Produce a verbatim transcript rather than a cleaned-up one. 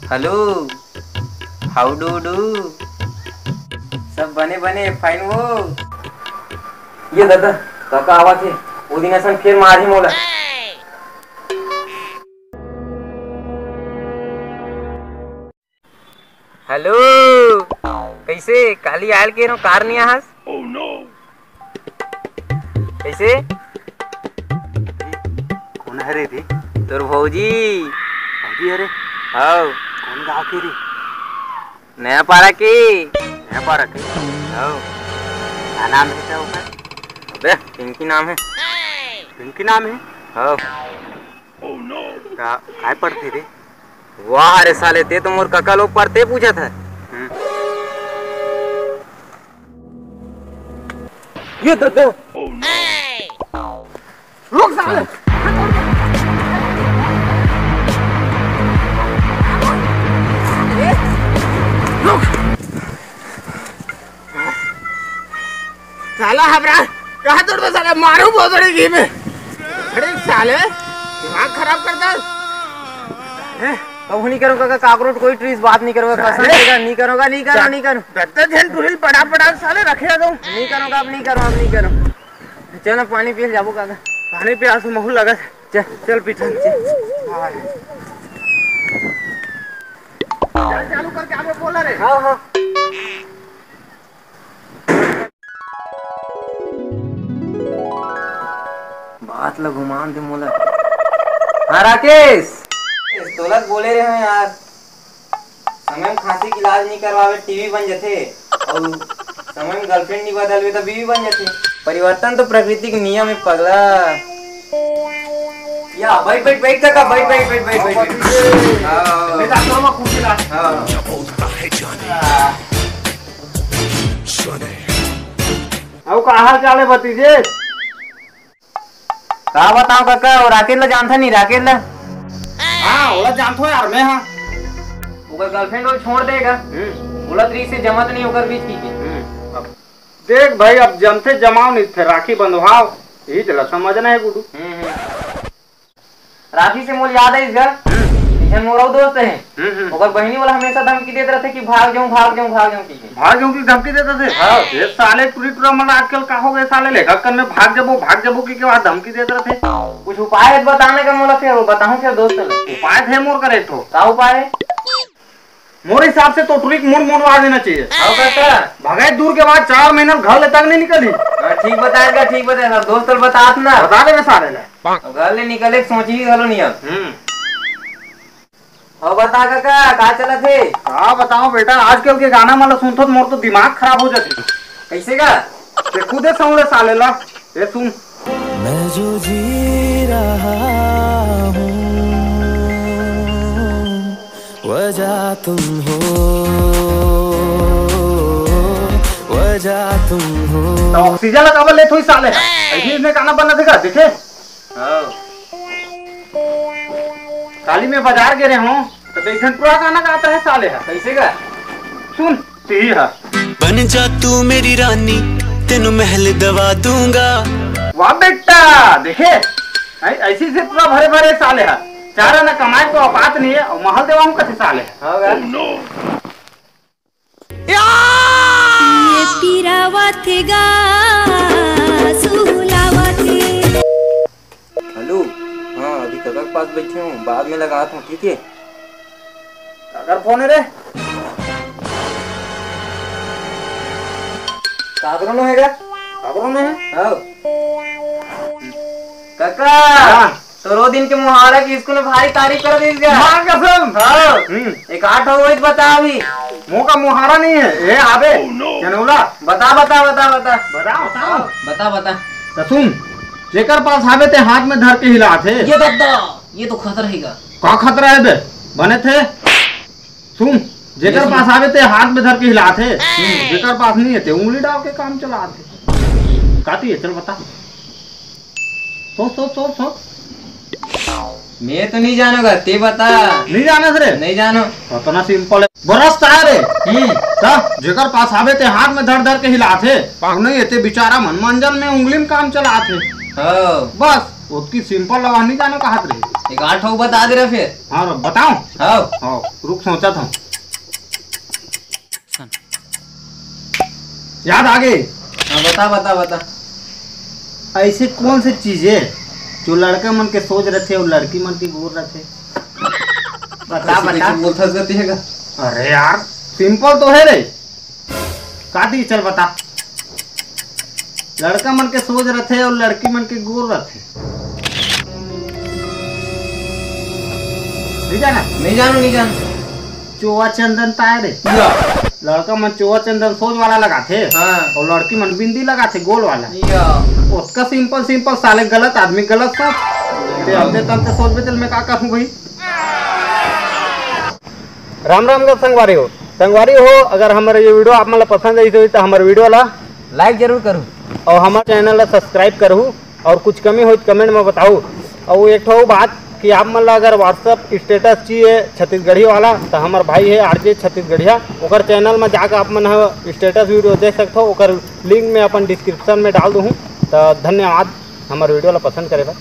Hello, how do you do? सब बने बने, fine वो। ये दादा, काका आवत हे, वो दिन असन फिर मारही मोला। Hello, कइसे? काली आयल के रो कार नइ आहस? कइसे? कोन हरे रे? तोर भौजी। भौजी हरे? हव। कोन गाँव के रे? नया पारा के। नया पारा के? हव। का नाम हे तेकर? अबे, पिंकी नाम हे। पिंकी नाम हे? हव। का, काय पढ़थे रे? वाह रे साले, तें तो मोर कका लोग पढ़थे पूछत हस। हम्म। ये दे, दे। रुक साले। रुक। साला हमरा कहाँ तोड़ दो साला, मारू बोतड़ी घी में। अरे साले, दिमाग खराब करता है। कभू नहीं करूँगा काका, काकरो कोई ट्रीस बात नहीं करूँगा, कसम से नहीं करूँगा, नहीं करूँगा, नहीं करूँगा। दत्ता झन टुहिल पड़ा पड़ा साले रखे दो। नहीं करूँगा, अब नहीं करूँगा, अब नहीं करूँगा। चल ना पानी पी जाबो काका। पानी पिया से महू लगत। चल, चल पीछे, चल। चल चालू करके आगे बोला रे। हाँ, हाँ। बात ल घुमान दे मोला। हाँ राकेश, तोला बोले रहे हँव यार, समय में खांसी के इलाज नहीं करवावे, टीबी बन जथे, अउ समय में गर्लफ्रेंड नहीं बदलवे तो बीवी बन जथे। परिवर्तन तो प्रकृति के नियम है पगला। या बैठ बैठ बैठ काका, बैठ बैठ बैठ बैठ बैठ। हाँ, हाँ, हाँ। बेटा, चलो, मैं कुर्सी ला। हाँ। अउ का हाल चाल है भतीजे? का बताओ काका, वो राकेश ला जानथा नहीं, राकेश ला? हाँ, ओला जानथो यार, मैं हाँ। ओकर गर्लफ्रेंड वो छोड़ देगा। हम्म। बोलत रही से जमत नहीं ओकर बीच की के। हम्म। अब देख भाई, अब जमथे जमाव नहीं थे, राखी बंधवाव, यही तेला समझना है गुडू। हम्म, हम्म। राखी से मोर याद आइस गा, हम्म। एक झन मोर अउ दोस्त हे, हम्म, हम्म। ओकर बहिनी वाला हमेशा धमकी देत रथे कि भाग जाऊं, भाग जाऊं, भाग जाऊं कहिके। भाग जाऊं की धमकी देत रथे? हाँ। ये साले टुरी टुरा मन आजकल का हो गए साले, लेखा कन में भाग जाबो, भाग जाबो कहिके वहाँ धमकी देत रथे। कुछ उपाय है तो बताने का मोला, फिर वो बताऊं फिर दोस्त ला। उपाय थे मोर करे एक ठो। का उपाय है? मोर हिसाब से तो टुरी के मुड़ मोड़वा देना चाहिए। हाँ काका। भगाई दूर के बाद चार महीना घर ले तक नहीं निकली। हाँ, ठीक बताएगा, ठीक बताएगा। दोस्त ला बतात ना। बता देबे साले ला। अब घर ले निकले के सोच ही घलो नहीं अब। हम्म। अब बता काका, का चलत हे? का बताओ बेटा, आजकल के गाना मन ला सुनथो त मोर तो दिमाग खराब हो जाथे। कैसे का? ते खुदे सुन ले साले ला। ये सुन। मैं जो जी रहा हूँ, वजह तुम हो, वजह तुम हो। तो ऑक्सीजन ला काबर लेत होही साले? ऐसे इसने गाना बना देगा, देखे? हाँ। काली मैं बाजार गे रहे हूँ, तो एक झन टुरा गाना गात हे साले हा। कैसे का? सुन, तिही हा। बन जा तू मेरी रानी, तेनू महल दवा दूंगा। वाह बेटा, देखे? ऐ-, ऐसी से टुरा भरे भरे साले हा। चार आना कमाए तो औकात नहीं है, और महल देवा हूँ कथे साले हा। हाँ, गा। ये पीरावत गा सुलावत। हेलो, हाँ, अभी काका के पास बैठे हूँ, बाद में लगात हूँ, ठीक है? काकर फोन है रे? काकरो नो है का? काकरो नो है? हाँ। काका, हाँ। तोरो दिन के मुहारा की स्कूल में भारी तारीफ कर दीस गा। माँ कसम। हाँ। हम्म। एक आठ हो गई तो बता अभी। मोका मुहारा नहीं है। ए आबे। Oh no। जनौला। बता, बता, बता, बता। बता, बता। बता, बता। तो सुन, जेकर पास आवे ते हाथ में धर के हिलात हे। ये बता, ये तो खतरा है गा। का खतरा है बे? बने थे। सुन, जेकर पास आवे ते हाथ में धर के हिलात हे, जेकर पास नहीं है ते उंगली डाल के काम चलात हे। काती है, चल बता। सोच, सोच, सोच, सोच। मैं तो नहीं जानोगा, ते बता। नहीं जाने रे? नहीं जानो। इतना सिंपल है। बरस ता है रे। हम्म। ता, जेकर पास आवे ते हाथ में धर धर के हिलात हे, और नहीं है ते बेचारा मन मंजन में उंगली में काम चलात हे। हाँ। बस, ओतकी सिंपल लवा नहीं जानो कहत रहे। एक आठ ठो बता दे रहा फिर। हाँ, बताओ। हाँ। हाँ, रुक, सोचा था। याद आ गए। हाँ, बता, बता, बता। ऐसे कौन से चीज है जो लड़का मन के सोच रथे और लड़की मन के गोर रथे? बता, कैसे, बता। कैसे बोलथस गति है का? अरे यार, सिंपल तो है रे। का दी, चल बता। लड़का मन के सोच रथे और लड़की मन के गोर रथे। नहीं जाना? नहीं जानो, नहीं जानो। चोवा चंदन ताय रे। या। लड़का मन चोवा चंदन सोच वाला लगाथे। हाँ। और लड़की मन बिंदी लगाथे गोल वाला। या। उसका सिंपल सिंपल साले गलत आदमी गलत सोच। ते अंते तंते सोच बे, चल मैं का करूँ भाई? राम राम गा संगवारी हो। संगवारी हो, अगर हमर ये वीडियो आप मन ला पसंद आइस होही त हमर वीडियो ला like जरूर करू। और हमर चैनल ला सब्सक्राइब करू। और कुछ कमी होही त कमेंट में बताऊ। और एक ठो बात कि आप मन ला अगर WhatsApp स्टेटस चाहिए छत्तीसगढ़ी वाला, तो हमर भाई है आरजे छत्तीसगढ़िया, ओकर चैनल में जाकर आप मन ह स्टेटस वीडियो देख सकथो। ओकर लिंक में अपन डिस्क्रिप्शन में डाल दूँ। तो धन्यवाद हमर वीडियो ला पसंद करे बर।